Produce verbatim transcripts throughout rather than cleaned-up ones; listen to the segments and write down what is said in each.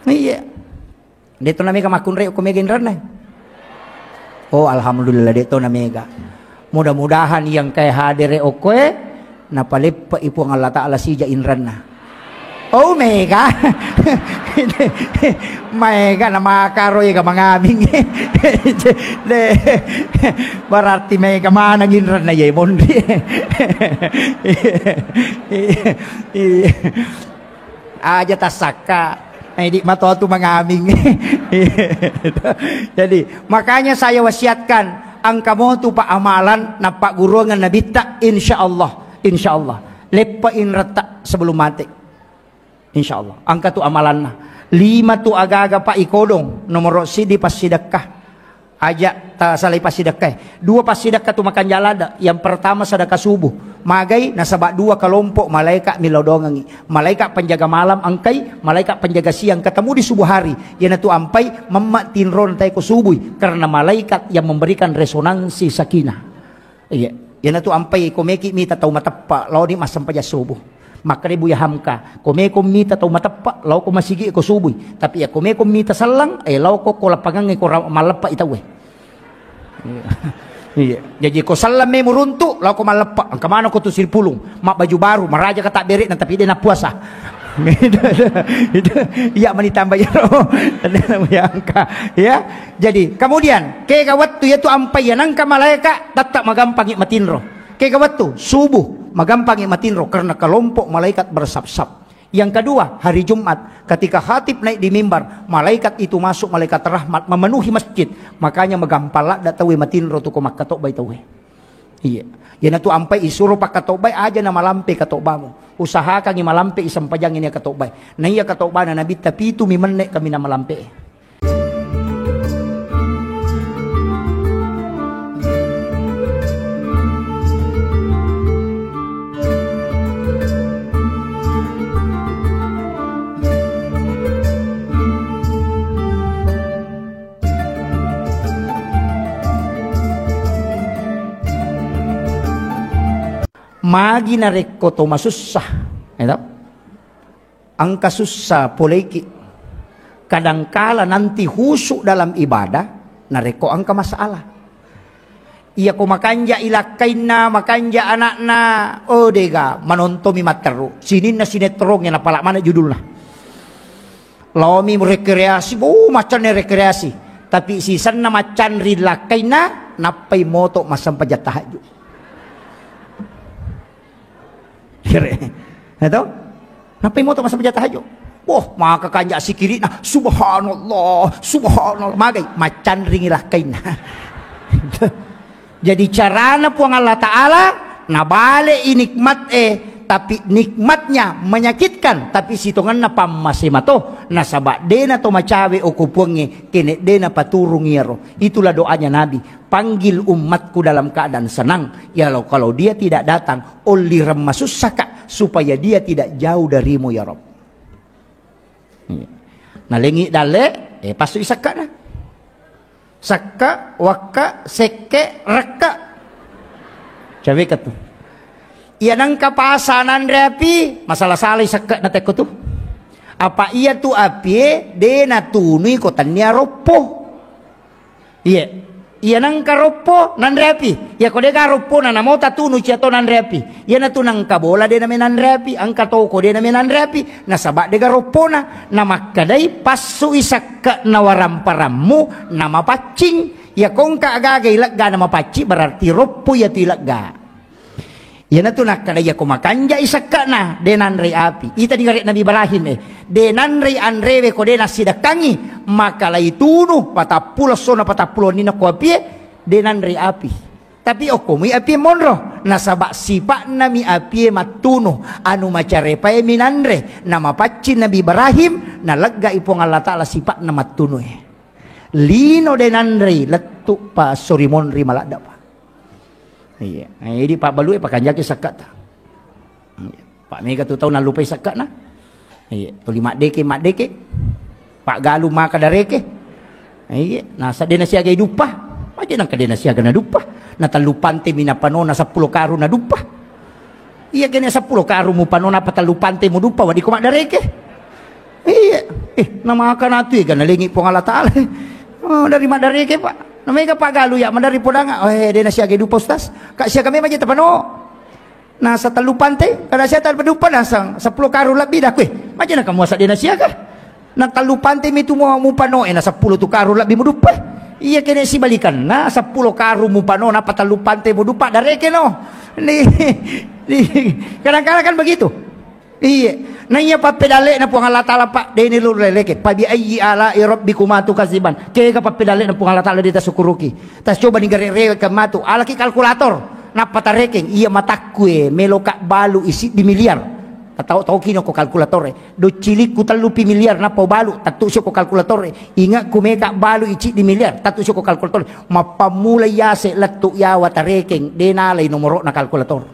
Iya. De' to na mega makkunrai okko mega inranna. Oh, alhamdulillah, de' to na mega. Mudah-mudahan yang kai hadere okkoe napaleppe'i Puang Allah Ta'ala sija inranna. Oh, mega. Maega na makaro ega mangaming. De', berarti mega maneng inranna ye monri. Iya. Aja tassakka. Nah, idi matoa tu mangaming. Jadi, makanya saya wasiatkan, engka motu pa amalan nappagguruangan nabitta, insya Allah, insya Allah. Leppa inretta sebelum mate. Insya Allah. Engka tu amalanna. Lima tu agaga pa ikodong, nomoro sidi passidekka. Aja tasalai passidekkae. Dua passidekka tu makanja ladde. Yang pertama sedekah subuh. Magai nasaba dua kelompok malaikat milodongengi. Malaikat penjaga malam engkai, malaikat penjaga siang ketemu di subuh hari. Iyanatu ampai memma tinro natai ko subui karena malaikat yang memberikan resonansi sakinah. Iya. Iyanatu ampai ko meki mita tau mateppa laoni massempajang subuh. Makkeda Buya Hamka, ko meko mita tau mateppa, lao ko masigi ko subui. Tapi iya ko meko mita sellang, eh, lao ko, ko lapangangnge ko ra-, malleppa i tauwe. Iya. Iya. Jaji ko sellang me muruntu, lao ko malleppa. Engka maneng ko tu Siripulung, mabbaju baru, maraja ka tabbere'na, tapi de' napuasa. Itu, itu, iya mani tambah iyaro. Buya Hamka. Ya. Jadi, kemudian, kega wettu iyatu ampai iya nengka malaika, tetap magampangi matinro. Kega wettu, subuh, magampangi matinro karena kelompok malaikat bersap-sap. Yang kedua, hari Jumat, ketika khatib naik di mimbar, malaikat itu masuk, malaikat rahmat memenuhi masjid. Makanya magampang ladde tauwe matinro tu ko makkatobbai tauwe. Iya. Iyanatu ampai isuro pakkatobbai aja na malampe katobbamu. Usahakangi malampe isempajang ini katobbai. Na iya katobbana Nabitta pitu mi menne' kaminang malampe. Magi narekko to masussa, ya toh? Engka sussa poleiki. Kadangkala nanti khusyuk dalam ibadah, narekko engka masalah. Iya ko makanja ilakkainna, makanja anakna, oh dega, manontomi matteru. Sininna sinetrongnge napala mana judulna. Laomi rekreasi, oh, maccanne rekreasi. Tapi sisenna maccanri lakkainna, nappai moto massempajang tahajud. Kere. Ya toh? Nappai moto massempajang tahajud. Wah, maka kanja sikirina, subhanallah, subhanallah. Magai, maccanringi lakkainna. Jadi carana Puang Allah Ta'ala, nabale'i nikmat e, tapi nikmatnya menyakitkan, tapi sitongenna pammase mato, nasaba dena to macawe oko Puangnge, kene dena paturung iyaro. Itulah doanya Nabi, panggil umatku dalam keadaan senang, ya Allah, kalau dia tidak datang, ollireng masussaka, supaya dia tidak jauh darimu ya Rabb. Iya. Nalengi dalle, eh, passui sekkana. Sekka, wakka, sekke, rekka. Caweka tu. Iya nengka pasa nanre api, masalah salai sekke na tekko tu. Apa iya tu apie, de natunui ko tennia roppo. Iya. Iya nengka roppo nanre api. Iya ko dega roppona namo tatunu cia to nanre api. Iya natu nengka bola de name nanre api, engka toko de name nanre api. Nasaba dega roppona. Namakkedai, passui sekke na waramparammu namapaccing. Iya kongka agaga ilegga namapaccing, berarti roppo iya tu ilegga. Iyanatu nakkeda, iya ko makanjai sekke'na, de nanrei api. Ita digare Nabi Ibrahim, eh, de nanrei anrewe ko de nassidekkangi, maka laitunu patappulo essona patappulo wenninna ko apie, de nanrei api. Tapi okkomui apie monro, nasaba sipa'nami apie mattunu, anu macarepaemi nanre, namapaccing Nabi Ibrahim, naleggai Puang Allah Ta'ala sipa'na mattunue. Lino de nanrei, lettu pa esso ri monri maladda pa. Iya. Eh, idi pabbalue pakanjaki sakkata. Iya. Pak mega tu tau nallupai sakkana. Iya. Tuli maddeke, maddeke. Pak galu maka dareke. Iya. Nasa de nasiagai duppa. Maje nangka de nasiaga na duppa. Na tellu pante mi napanona seppulo karung na duppa. Iya kene seppulo karung mu panona apa tellu pante mu duppa, wadiko maddareke. Iya. Eh, namakana tu ega nalengi Puang Allah Taala. Oh, dari maddareke, Pak. Namega pagalu ya madari podanga. Oh, eh, dena siaga dupa, Ustaz. Kak siaga memang je tapano. Nasa tellu pante, kada sia tellu dupa nasang seppulo karung lebbi dah kue. Macam nak kamu asa dena siaga. Nang tellu pante mitu mu, mupano, eh, na seppulo tu karung lebbi muduppa. Iya kene sibalikan. Na seppulo karung mupano, napa tellu pante muduppa dareke no. Ni, ni, kadang-kadang kan begitu. Iya. Nah, iya pappedalle na Puang Allah Taala, Pak, dene lu leleke. Pabi ayyi ala rabbikuma tukaziban. Kega pappedalle na Puang Allah Taala dita sukuruki. Tas coba ni gare-, rewekeng matu. Alaki kalkulator. Nappa tarekeng. Iya matakku e, melo ka balu isi di miliar. Tau tau kino ko kalkulator e. Docilikku tellu pi miliar nappa balu. Tattu sio ko kalkulator e. Ingat ku meka balu isi di miliar. Tattu sio ko kalkulator e. Mappammula yase lettu yawa tarekeng. Denalai nomorokna kalkulator.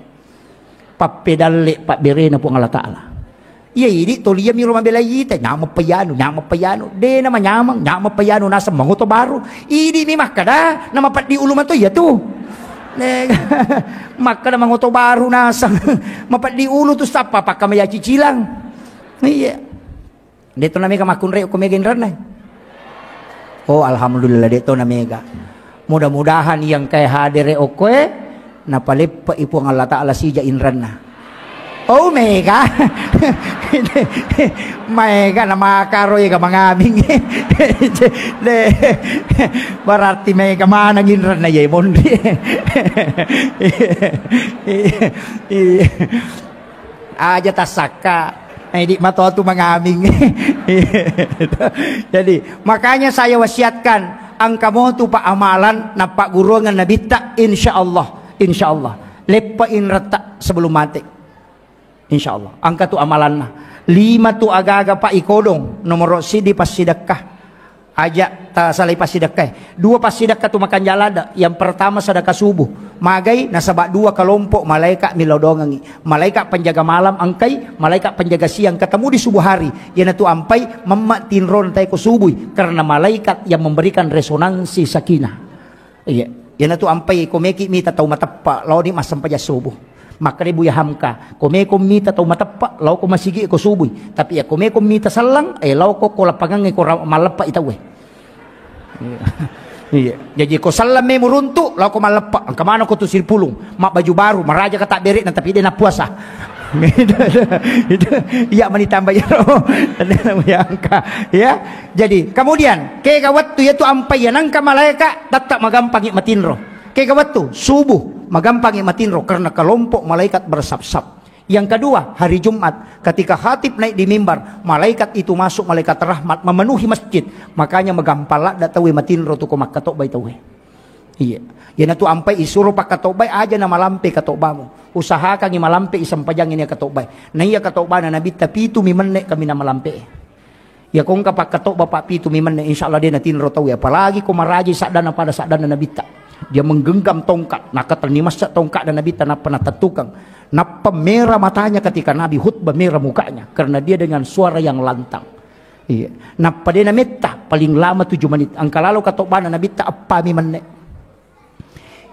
Pappedalle pabberena Puang Allah Taala. Iya, idi toliami ro mabelai ita, nyameng payanu, nyameng payanu. De nama nyameng, nyameng payanu naseng mangoto baru. Idi mi makkada, nama peddi ulu mato iya tu. Ne, makkada mangoto baru naseng. Mapeddi ulu tu sappa pakka maya cicilang. Iya. De to namega makkunrai ko mega inranna. Oh, alhamdulillah, de to namega. Mudah-mudahan yang kai hadere okkoe, napaleppe'i Puang Allah Ta'ala sija inranna. Oh, mega. Maega na makaro ega mangaming. De, berarti mega manang inranna ye monri. Iya. Aja tassakka. Nah, idi matoa tu mangaming. Jadi, makanya saya wasiatkan, engka motu pa amalan napagguruangan nabitta, insya Allah, insya Allah. Leppa inratta sebelum mati. Insya Allah. Engka tu amalanna. Lima tu agaga pa ikodong, nomoro sidi passidekka. Aja tasalai passidekkae. Dua passidekka tu makanjala ladde. Yang pertama sedekah subuh. Magai nasaba dua kelompok malaikat millau doangengi. Malaikat penjaga malam engkai, malaikat penjaga siang ketemu di subuh hari. Iyanatu ampai memma tinro natae ko subui karena malaikat yang memberikan resonansi sakinah. Iya. Iyanatu ampai ko meki mita tau mateppa, laoni massempajang subuh. Makkeda Buya Hamka, ko meko mita tau mateppa, lao ko masigi ko subui. Tapi ya ko meko mita selleng, eh, lao ko, ko lapangangnge ko ra-, malleppa i tauwe. Iya. Iya. Jaji ko selleng me muruntu, lao ko malleppa. Engka maneng ko tu siripulung, mabbaju baru, maraja ka tabbere'na tapi de nappuasa. Itu, itu, iya mani tambah iyaro. Buya Hamka. Ya. Jadi, kemudian, kega wettu iyatu ampai ya nangka malaeka, tette magampangi matinro. Kega wettu subuh, magampangi matinro karena kelompok malaikat bersap-sap. Yang kedua, hari Jumat, ketika khatib naik di mimbar, malaikat itu masuk, malaikat rahmat memenuhi masjid. Makanya magampang ladde tauwe matinro tu ko makkatobbai tauwe. Iya. Iyanatu ampai isuro pakkatobbai aja na malampe katobbamu. Usahakangi malampe isempajang ini katobbai. Na iya katobbana Nabitta pitu mi menne kami na malampe. Iya ko engka pakkatobba pa pitu mi menne, insya Allah de natinro tauwe. Apalagi ko maraji saddanna pada saddanna Nabitta. Dia menggenggam tongkat, nakatenni massa tongkatna Nabitta nappa natettukang. Nappa merah matanya ketika Nabi khutbah, merah mukanya karena dia dengan suara yang lantang. Iya. Nappa de nametta, paling lama tujuh menit. Engka lalo katobbana Nabitta eppa mi menne.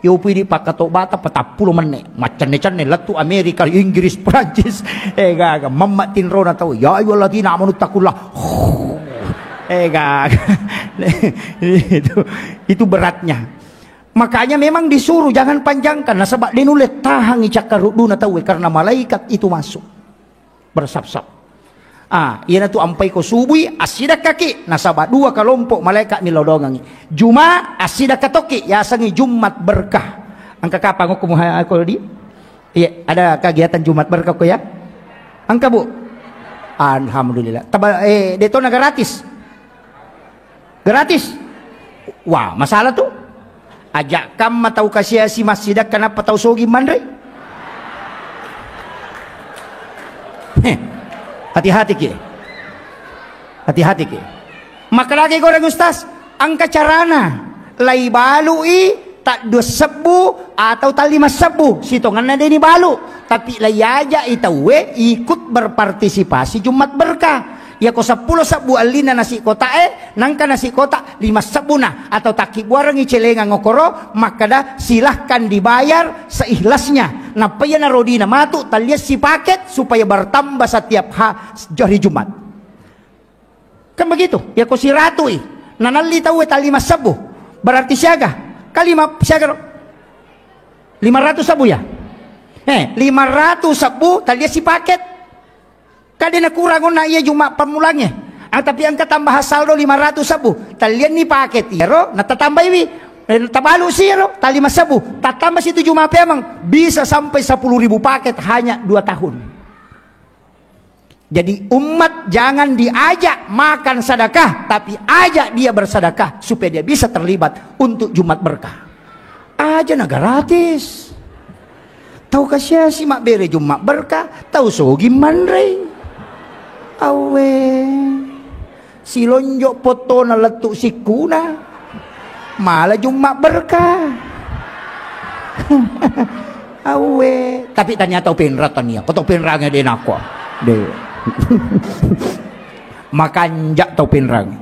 Yopu idi pakkatobbata patappulo menne, maccenne-cenne lettu Amerika, Inggris, Prancis. Eh gaga, mamma tinrona tau. Ya ayyuhalladzina amanu taqullaha. Eh gaga. Itu, itu beratnya. Makanya memang disuruh jangan panjangkan, nasaba de nulle tahangi cakkarudduna tauwe karena malaikat itu masuk. Bersap-sap. Ah, iyanatu ampai ko subui, assidakkaki, nasaba dua kelompok malaikat millau doangengi. Juma, assidakka tokki, yasengi Jumat berkah. Engka kapang okko muha-, ko di? Iya, ada kegiatan Jumat berkah ko ya? Engka, Bu? Alhamdulillah. Taba, eh, detona gratis. Gratis. Wah, masalah tu. Ajak kamma tau kasiasi massidakka nappa tau sogi manre. Heh, hati-hati ki. Hati-hati ki. Makkedaki goreng Ustaz, engka carana. Lai balui taddua sebbu atau tallima sebbu. Sitongenna deni balu. Tapi lai ajak i tauwe ikut berpartisipasi Jumat berkah. Yako seppulo sebbu allinna nasi kotae, nangka nasi kota lima sebbuna atau takkibuarengi celengang okoro, makkada silahkan dibayar seikhlasnya. Nappa iya narodina matu talliassi paket supaya bertambah setiap ha-, hari Jumat. Kan begitu. Ya ko siratui. Nanalli tau e tali massebbu. Berarti siaga. Kalima siaga ro. Lima ratus sebbu ya. Eh, lima ratus sebbu tali si paket. Kade na kurang onna iya Jumat pammulangnge. Ah, tapi engka tambahan saldo lima ratus sebbu. Talianni paket iyaro, na tatambaiwi. Eh, tabalu si iyaro, tali massebbu. Tatamba situ Jumat peamang. Bisa sampai sepuluh ribu paket hanya dua tahun. Jadi umat jangan diajak makan sedekah, tapi ajak dia bersedekah supaya dia bisa terlibat untuk Jumat berkah. Aja na gratis. Tau kasiasi mabbere Jumat berkah, tau sogi manrei. Awe. Silonjo pottona lettu sikkuna. Mala Jumat berkah. Awe, tapi tania tau penra tania. Ko tau penrange de nako. De. Makanja tau penrange.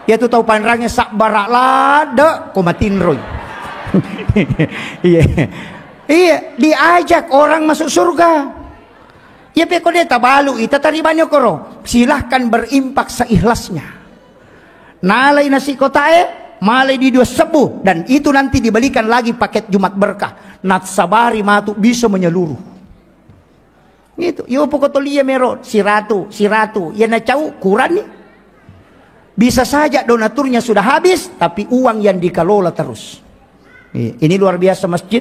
Ya tu tau penrange sabbara lade ko matinroi. Iya. Iya, diajak orang masuk surga. Iya, pekko de tabalu ita taribani okoro. Silahkan berinfak seikhlasnya. Nalai nasi kotae, malai di dua sebbu, dan itu nanti dibelikan lagi paket Jumat berkah. Nassabari matu bisa menyeluruh. Gitu. Yo poko tolia mero, siratu, siratu. Ya nacau kurang nih. Bisa saja donaturnya sudah habis, tapi uang yang dikelola terus. Iya, ini luar biasa masjid.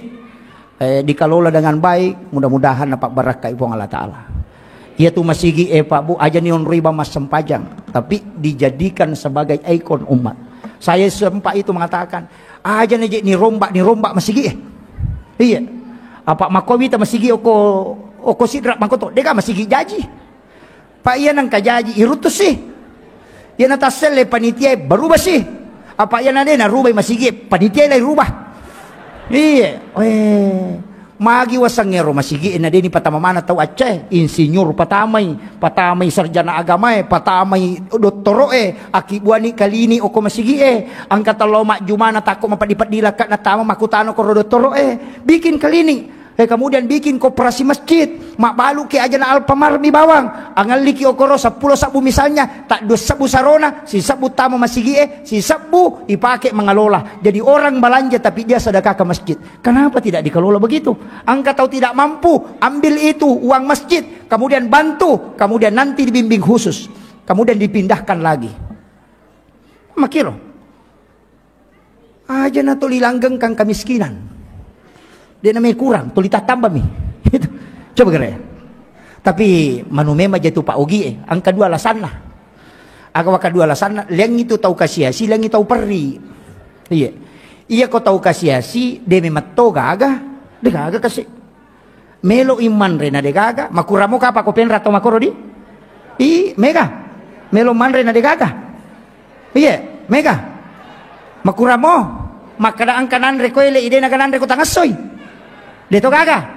Eh, dikelola dengan baik, mudah-mudahan dapat barakah Puang Allah Ta'ala. Iya tu masigi, eh, Pak Bu, aja ni onroi ba massempajang, tapi dijadikan sebagai ikon umat. Saya sempat itu mengatakan, aja ni je ni rombak, ni rombak masigi, eh. Iya. Apa makowi ta masigi oko, oko sidrak makoto, dega masigi jaji. Pak iya nangka jaji iruttusi. Iya natasselle panitia berubah sih. Apa iya nade narubai masigi panitia lai rubah. Iya, eh. Magi wasangngero masigi na deni patama mana tau acce, insinyur patamai, patamai sarjana agamae, patamai dottoroe, akibuani kalini oko masigi e, angka talo majjumana takko mapeddi-peddi lakka natama makutano koro dottoroe, bikin kalini. Eh, kemudian bikin koperasi masjid, mabbaluki ajana Alfamart mi bawang, angalliki okoro seppulo sabbu misalnya, tak dua sabbu sarona, si sabbu tama masigi e, si sabbu ipake mangalola. Jadi orang belanja tapi dia sedekah ke masjid. Kenapa tidak dikelola begitu? Angka tau tidak mampu, ambil itu uang masjid, kemudian bantu, kemudian nanti dibimbing khusus, kemudian dipindahkan lagi. Makiro. Aja na tuli langgengkang kamiskinan. De namai kurang, tuli tattambami. Itu. Coba kira ya. Tapi manu memang jatu Pak Ogi e, angka dua alasanna. Aga waka dua alasanna, leng itu tau kasiasi, leng itu tau perri. Iya. Iya ko tau kasiasi, de memang to gaga, de gaga kasi. Melo i manre na de gaga, makuramo kapa ko penra tau makoro di? I, mega. Melo manre na de gaga. Iye, mega. Makuramo, makkada engka nanre ko ele, ide naga nanre ko tangassoi. De to gaga.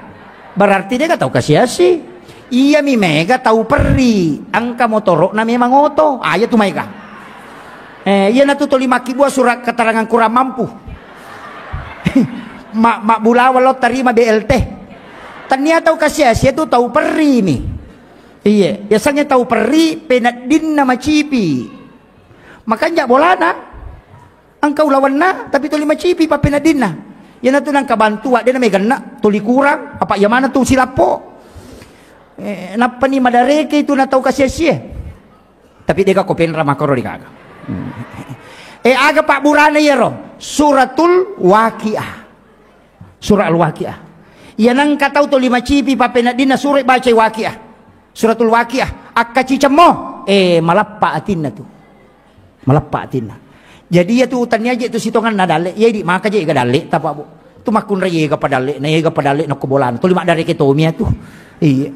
Berarti de ga tau kasiasi. Iya mi mega tau perri, engka motoro na memang oto. Aja tu mega. Eh, iya na tu toli makkibua surat keterangan kurang mampu. Ma, mabbulawa lo tarima B L T. Tania tau kasiasi tu tau perri mi. Iye, yasengnge tau perri peneddinna macipi. Makanja bolana engka ulawenna tapi tuli macipi pappeneddinna. Iyanatu nangka bantua de na meganna tuli kurang apa iya maneng tu silappo. Eh, nappani madareke itu na tau kasiasi e. Tapi dega ko penra makoro di gaga. Hmm. Eh, aga pabburana iyaro? Suratul Waqiah. Surah Al-Waqiah. Iya nangka tau tuli macipi pappeneddinna sura bacai Waqiah. Suratul Waqiah. Akkacicemmo. Eh, malappa atinna tu. Malappa atinna. Jadi iya tu tania je tu sitonganna dalle. Iya di maka je ga dalle tapa bu. Tu makkunrai ega padalle na ega padalle nokko bolana. Tuli maddareke tomia tu. Iya.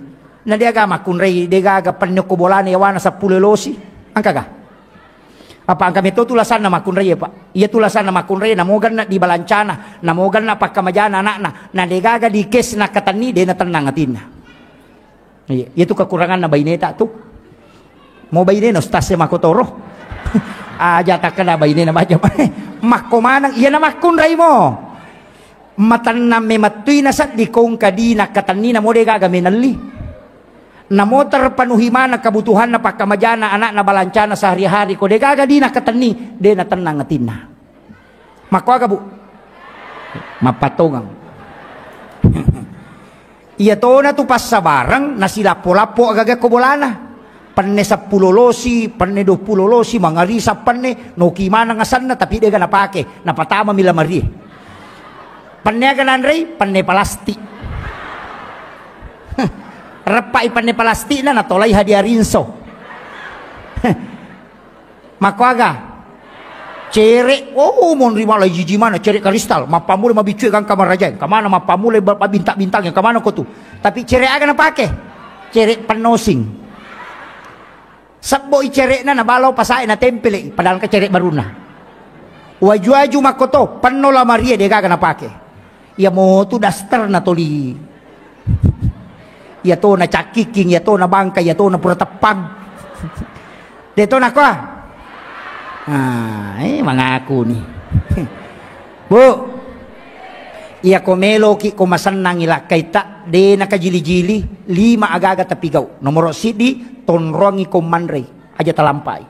Na deaga makkunrai degaga penne ko bolana yawana seppulo losi. Angkaga? Apa engka meto tu lasanna makkunrai, Pak? Iya tu lasanna makkunrai, namo ganna di balancana, namo ganna pakkamajana anakna, na degaga di kes nakkatenni, de na tennang atinna. Iya, iya tu kekuranganna baineta tu. Mo bainena ustaz e makkotoro. Aja takkeda bainena baja. Makko maneng, iya na makkunrai mo. Matennang memettui na seddi kongka di nakkatenni, namo degaga menelli. Namo terpenuhi maneng kebutuhanna, pakkamajana anakna, balancana sehari-hari, ko degaga dina katenni, de natennang atinna. Makkuaga, Bu? Mappatongang. Iya tona tu passabareng nasilappo-lappo agaga ko bolana. Penne seppulo losi, penne duappulo losi, mangarisa penne, noki maneng asenna, tapi dega napake, napatamami lamarie. Penne aga nanrei? Penne palastik. Reppai penne palastikna, natolai hadiah rinso. Makkuaga? Cere, oh, monri mala jiji mana cere karistal, mappammula mabiccue gangka marajae, kamana mappammula ba-, bintang-bintang, kamana ko tu? Tapi cere aga napake? Cere pennosing. Sebbo i cere'na, nabalo pasae, natempele, padahal engka cere barunna. Waju-waju makkoto, penno lamarie, degaga napake. Iya motu daster natoli. Iya to nacakkiking, iya to nabangka, iya to napura teppang. De to nakoa. Ah, eh, mangaku ni. Bu, iya ko meloki ko masennangi lakkaita, de nakajili-jili, lima agaga tapigau. Nomoro siddi, tonrongi ko manrei, aja talampai.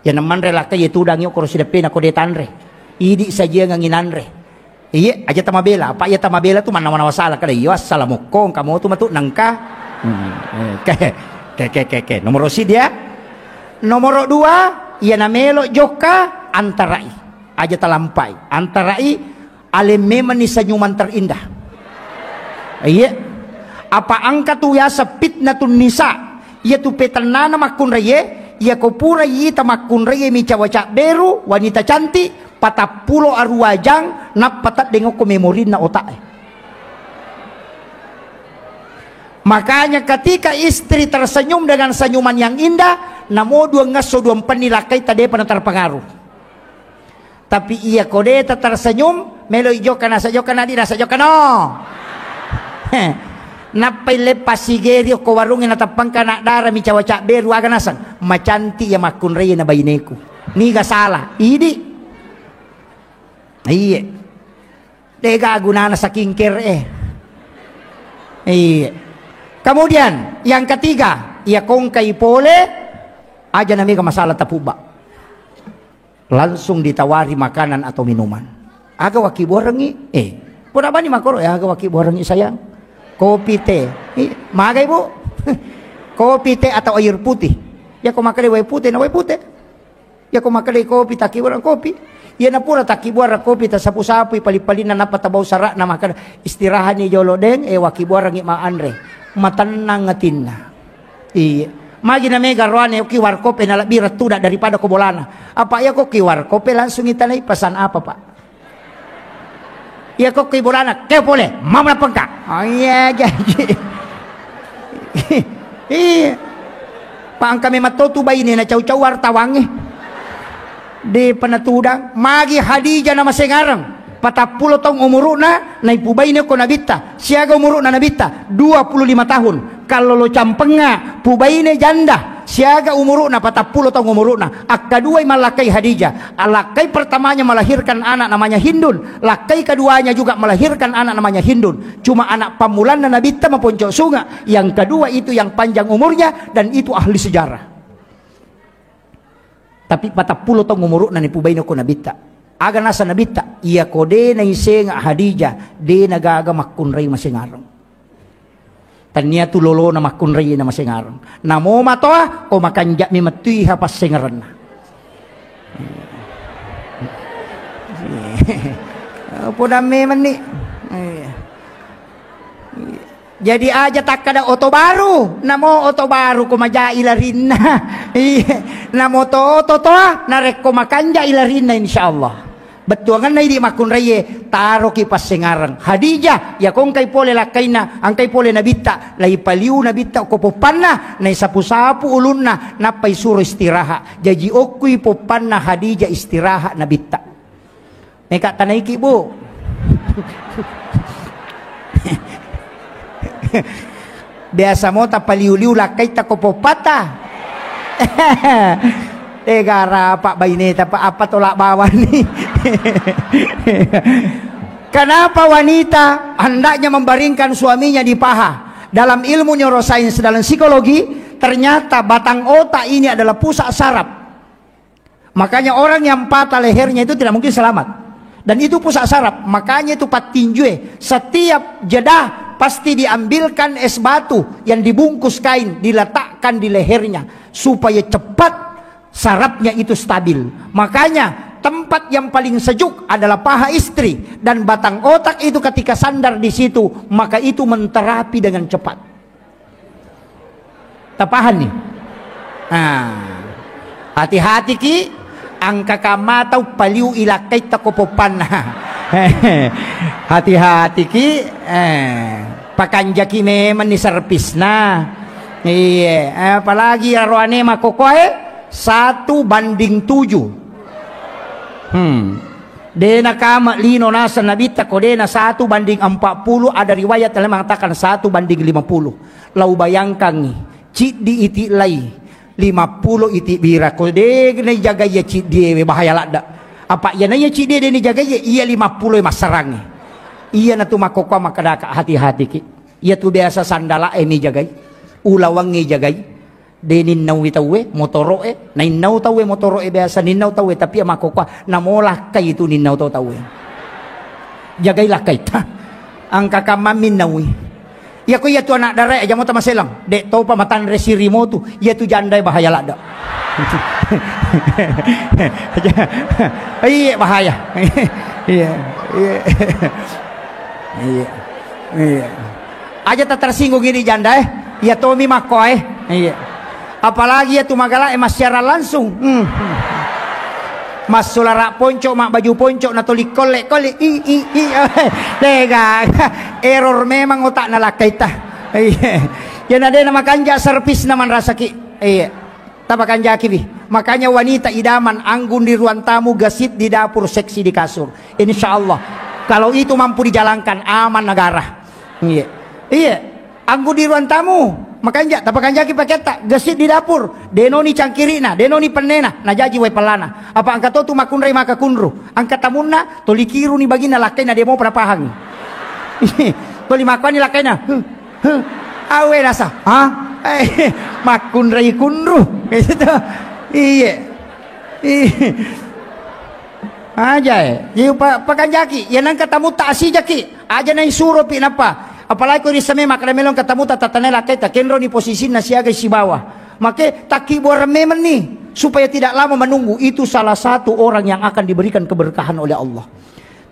Iya namanre lakkai, iya tudangi okoro sideppena ko de tanre. Idi sajiangengi nanre. Iye, aja tamabela. Apa iya tamabela tu mannawa-nawa sala kada, iyo assala mokko, engka motu matu nengka. Hmm, eh, ke, ke, ke, ke, ke. Nomoro siddi ya. Nomoro dua, iya namelo jokka, antarai. Aja talampai. Antarai, aleng memenni senyuman terindah. Iya. Apa engka tu yaseng fitnatun nisa, iya tu petennana makkunraie, iya ko pura ita makkunraie mi cawa cabberu, wanita cantik, patappulo arua jang, nappa teddeng okko memorinna otak e. Makanya ketika istri tersenyum dengan senyuman yang indah, namo duang esso duang penni lakkaita depa naterpengaruh. Tapi iya ko de ta tersenyum, melo i jokka, nasa jokka, nadi nasa jokka no. Nappai leppa sigeri okko warungnge, nateppangka anak dara mi cawa cabberu, aga naseng? Macantik iya makkunrai na baineku. Niga sala? Idi. Iye. Dega gunana skincare e. Iye. Kemudian yang ketiga, iya kongkai pole, aja namega masalah tapubba. Langsung ditawari makanan atau minuman. Aga wakibuarengngi? Eh, pura bani makoro, eh, aga wakibuarengngi sayang? Kopi, teh. I, magai, Bu? Kopi, teh, atau air putih? Ya, ko makkeda wae pute, na wae pute. Ya, ko makkeda kopi, takkibuareng kopi. Ya, napura takkibuareng kopi, tasapu-sapui pali-palinna, nappa tabau sara'na, makkeda, "Istirahani jolo, Deng, eh, wakibuarengngi ma anre." Matennang atinna. Iya. Magi na mega roane ki warkop e, na lebbi rettuda daripada ko bolana. Apa iya ko ki warkop e langsung itanai pesan apa, Pak? Iya ko ki bolana, ke pole, mama pengka. Oh iya, jadi. Iya. Pak, engka memang to tu baine na cau-cau wartawangnge. De penatudang, magi Hadijah na masengareng. Patappulo taung umuru'na, naipubaine ko Nabitta. Siaga umuru'na Nabitta? Dua puluh lima tahun. Kallolo campengnga, pubaine janda. Siaga umuru'na? Patappulo taung umuru'na. Akkaduai mallakkai Hadijah. Lakkai pertamanya melahirkan anak namanya Hindun. Lakkai keduanya juga melahirkan anak namanya Hindun. Cuma anak pammulanna Nabitta maponco sunga. Yang kedua itu yang panjang umurnya dan itu ahli sejarah. Tapi patappulo taung umuru'na nipubaine ko Nabitta. Aga nasa Nabitta? Iya ko de naisenga Hadijah, de nagaga makkunrai masengareng. Tania tu lolona makkunrai na masengareng. Namo matoa, ko makanja'mi mettui ha passengerenna. Podang memenni. Jadi aja takkada oto baru, namo oto baru ko majai larinna. Iya, namo to oto toa, narekko makanjai larinna, insyaallah. Bettuangenna idi makkunraie, taroki passengareng. Hadijah, iya ko engkai pole lakkainna, engkai pole Nabitta, laipaliu Nabitta ko poppanna, naisapu-sapu ulunna, nappai suro istirahat. Jaji okkui poppanna Hadijah istirahat Nabitta. Meka tanaiki, Bu. Biasa mo tapaliu-liu lakkai tako poppata. Eh, gara apa baineta, apa, apa tolak bawang ni. Kenapa wanita hendaknya membaringkan suaminya di paha? Dalam ilmu neurosains, dalam psikologi, ternyata batang otak ini adalah pusat saraf. Makanya orang yang patah lehernya itu tidak mungkin selamat. Dan itu pusat saraf, makanya itu pattinjue. Setiap jeda pasti diambilkan es batu yang dibungkus kain, diletakkan di lehernya supaya cepat sarafnya itu stabil. Makanya tempat yang paling sejuk adalah paha istri dan batang otak itu ketika sandar di situ, maka itu menterapi dengan cepat. Tapahang ni? Ah. Hati-hati ki, angka kamma tau paliu ilakkaitta ko poppanna. Hati-hati ki, eh, pakanjaki memang ni servisna. Iya, apalagi aroane makokoe satu banding tujuh. Hmm. Dena kama lino naseng nabitta ko dena satu banding empat puluh, ada riwayat yang mengatakan satu banding lima puluh. Lau bayangkangngi, ciddi iti lai, lima puluh iti bira, ko de naijagai iya ciddi ewe, bahaya ladda. Apa iya naiya ciddi de nijagai iya, iya lima puluh e massarangngi. Iya natu makkokkoa makkedaka, hati-hati ki. Iya tu biasa sandala e nijagai, ulawang e jagai. De ninnaui tauwe, motoro e, nainnau tauwe motoro e biasa, ninnau tauwe, tapi iya makkokkoa, namo lakkai tu ninnau to tauwe. Jagai lakkai ta. Angka kamma minnaui. Iya ko iya tu anak dara e, aja mo tamaselang. Dek topa matanre sirimo tu, iya tu janda e bahaya ladda. Iya bahaya. Iya, iya. Iya. Iya. Aja tak tersinggung ini janda e. Iya tomi makkoa e. Iya. Apalagi iya tu magala e massiaran langsung. Hmm. Massulara ponco, mabbaju ponco, natoli kolle-kolle. I, i, i. Dega. Error memang otakna lakkaita. Iya. Iya na dena makanja servisna manrasaki. Iya. Tapakanjakiwi. Makanya wanita idaman anggun di ruang tamu, gesit di dapur, seksi di kasur. Insya Allah. Kalau itu mampu dijalankan, aman negara. Iya. Iya. Anggun di ruang tamu, makanja, tapakanjaki paketta, gesit di dapur, denoni cangkirina, denoni pennena, najaji wae pellana. Apa angka to tu makkunrai maka kunru. Angka tamunna, toli kiruni bagina lakkaina demo pada pahangi. Toli makkuani lakkaina. Huh, huh. Awe nasa, ha? Eh, makkunrai kunru. Gitu. Iya. Iya. Aja e. Iya, pa-, pakanjaki. Iya nangka tamu ta asijaki. Aja naisuro pi nappa. Apalagi ko rissame makkeda melo engka tamu ta tatanai lakkaita, kenroni posisinna siaga sibawa. Make takkibuareng memeng ni supaya tidak lama menunggu. Itu salah satu orang yang akan diberikan keberkahan oleh Allah.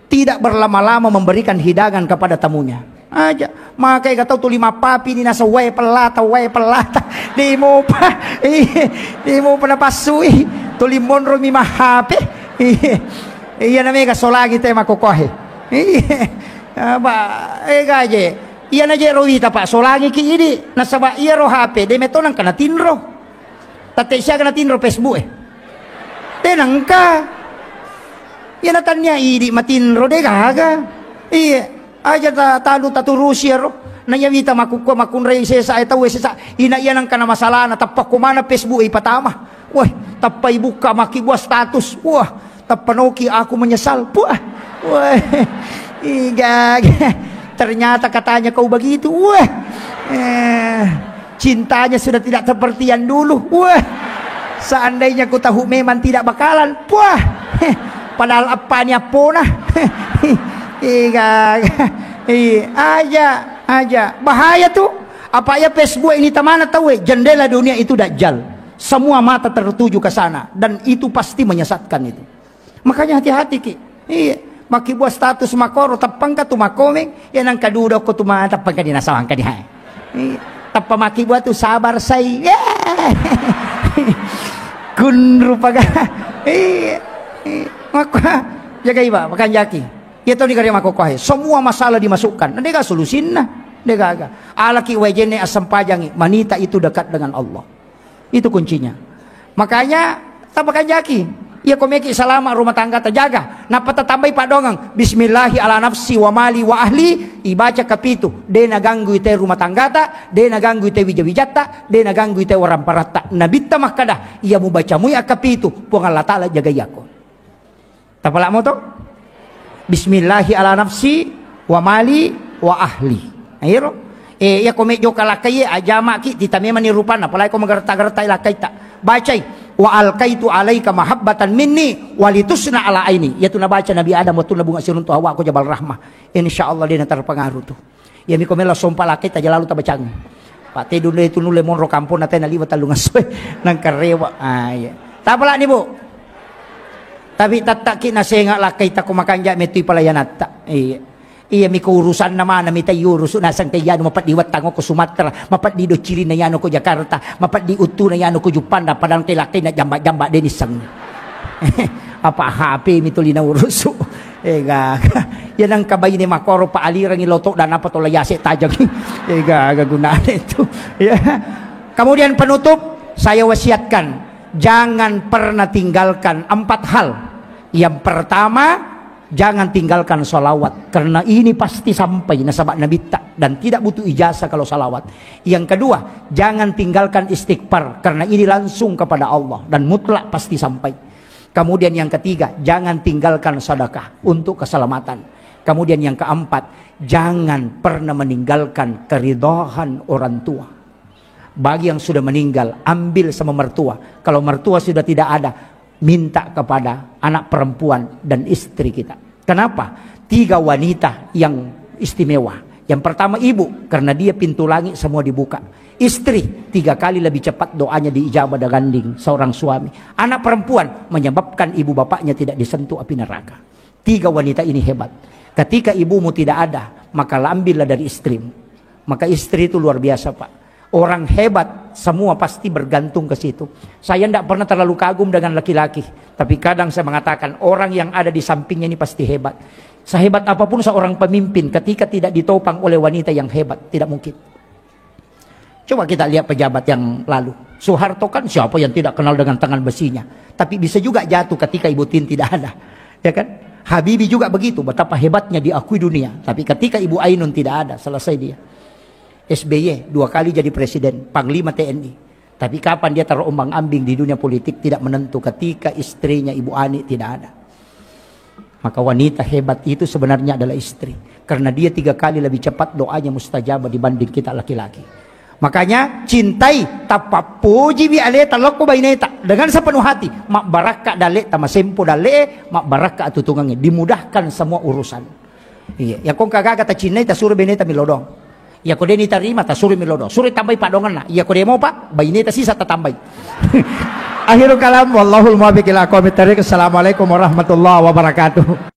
Tidak berlama-lama memberikan hidangan kepada tamunya. Aja, maka ega tau tuli mappapi ni nasa wae pellata, wae pellata. Dei mopa. Iya, dei mopa napassui. Tuli monro mi mahape. Iya. Iya na mega solangi te makokohe. Iya. Apa, ega je. Iya na je ro wita, Pak, solangi ki idi. Nasaba iya ro H P, de meto nangka natinro. Tette siaga natinro Facebook e. De nangka. Iya natannia idi matinro de gaga. Iya. Aja ta-, talu taturusi ero. Na iya wita makkukua makkunrai sesa e tau e sesa. Ina iya nangka na masalahna tappa ko mana Facebook e ipatama. Wah, tappa ibukka makkibua status. Wah, tappa noki aku menyesal. Puah. Wah. Iga. Ternyata katanya kau begitu. Wah. Eh, cintanya sudah tidak seperti yang dulu. Wah. Seandainya ku tahu memang tidak bakalan. Puah. Padahal apa ni apona. Iga. Iya, aja, aja. Bahaya tuh. Apa ya Facebook ini tamana tahu, eh? Jendela dunia itu dajjal. Semua mata tertuju ke sana dan itu pasti menyesatkan itu. Makanya hati-hati ki. Iya. Makkibua status makoro, tappangka tu makomeng, ya nangka duda ko tu ma tappangka di nasawangka di hai. Iya. Tappa makkibua tu sabar sai. Ya. Kunru paga. Iya. Iya. Makko jagai ba, makanjaki. Iya tau ni kare makko kuahe. Semua masalah dimasukkan. Dega solusinna. Dega aga. Alaki wajene asam pajangi. Manita itu dekat dengan Allah. Itu kuncinya. Makanya, tapakanjaki. Iya, ko meki salama rumah tangga tajaga. Nappa tatambai paddoangeng. Bismillahi ala nafsi wa mali wa ahli. Ibaca kapitu. De naganggui te rumah tanggata, de naganggui te wija-wijatta, de naganggui te waramparatta. Nabitta makkada, iya mubaca mui akkapitu, Puang Allah Ta'ala jagai ako. Tapalak moto? Bismillahi ala nafsi wa mali wa ahli. Nah, iyaro. Eh, iya ko mejjo ka lakkai, ajamaki, tita memani rupanna, apalagi ko magerta-gertai lakkaita. Bacai, "Wa alqaitu alaika mahabbatan minni walitusna ala aini." Iyatu nabaca Nabi Adam wettunna bunga siruntu Hawa ko Jabal Rahmah. Insya Allah de' naterpengaruh tu. Iyami ko melo sompa lakkai, taja lalu tabacang. Pak Tedu de' tu nulle monro kampong na tena liwa tellung esso. Nangkarewa. Ah, iya. Tapalani, Bu. Tapi tattaki nasenga lakkaita ko makanja metui pelayanatta. Iya. Iya, miko urusanna mana mita iurusu, naseng ke iyanu mapeddi wettang ko Sumatera, mapeddi doccirinna iyanu ko Jakarta, mapeddi uttuna iyanu ko Juppanda, padang ke lakkaina jamba-jamba de' nisseng. Apa H P mi tuli naurusu. Ega. Ya nangka baine makoro pa alirangi loto dan apa tola yase tajang. Ega, aga gunane itu. Ya. Kemudian penutup, saya wasiatkan, jangan pernah tinggalkan empat hal. Yang pertama, jangan tinggalkan salawat, karena ini pasti sampai nasaba Nabitta dan tidak butuh ijazah kalau salawat. Yang kedua, jangan tinggalkan istighfar, karena ini langsung kepada Allah dan mutlak pasti sampai. Kemudian yang ketiga, jangan tinggalkan sedekah untuk keselamatan. Kemudian yang keempat, jangan pernah meninggalkan keridhaan orang tua. Bagi yang sudah meninggal, ambil sama mertua. Kalau mertua sudah tidak ada, minta kepada anak perempuan dan istri kita. Kenapa? Tiga wanita yang istimewa. Yang pertama ibu, karena dia pintu langit semua dibuka. Istri, tiga kali lebih cepat doanya diijabah dibanding seorang suami. Anak perempuan menyebabkan ibu bapaknya tidak disentuh api neraka. Tiga wanita ini hebat. Ketika ibumu tidak ada, maka ambillah dari istrimu. Maka istri itu luar biasa, Pak. Orang hebat semua pasti bergantung ke situ. Saya tidak pernah terlalu kagum dengan laki-laki, tapi kadang saya mengatakan orang yang ada di sampingnya ini pasti hebat. Sehebat apapun seorang pemimpin, ketika tidak ditopang oleh wanita yang hebat, tidak mungkin. Coba kita lihat pejabat yang lalu. Soeharto kan siapa yang tidak kenal dengan tangan besinya? Tapi bisa juga jatuh ketika Ibu Tin tidak ada. Ya kan? Habibie juga begitu, betapa hebatnya diakui dunia. Tapi ketika Ibu Ainun tidak ada, selesai dia. S B Y dua kali jadi presiden, panglima T N I. Tapi kapan dia terombang ambing di dunia politik, tidak menentu ketika istrinya Ibu Ani tidak ada. Maka wanita hebat itu sebenarnya adalah istri. Karena dia tiga kali lebih cepat doanya mustajabah dibanding kita laki-laki. Makanya cintai, tapappojiwi aleta lokko baineta dengan sepenuh hati. Mabbarakka daleta, masempo dale, mabbarakka atutungangnge, dimudahkan semua urusan. Iya, ya kong kagaga tacinnai, tasuro beneta milodong. Iya ko deni tarima, tasuro milodong. Suro tambai padonganna. Iya ko demo pa, baineta sisa tatambai. Akhirul kalam, wallahul muwaffiq ila aqwamit thariq. Assalamualaikum warahmatullahi wabarakatuh.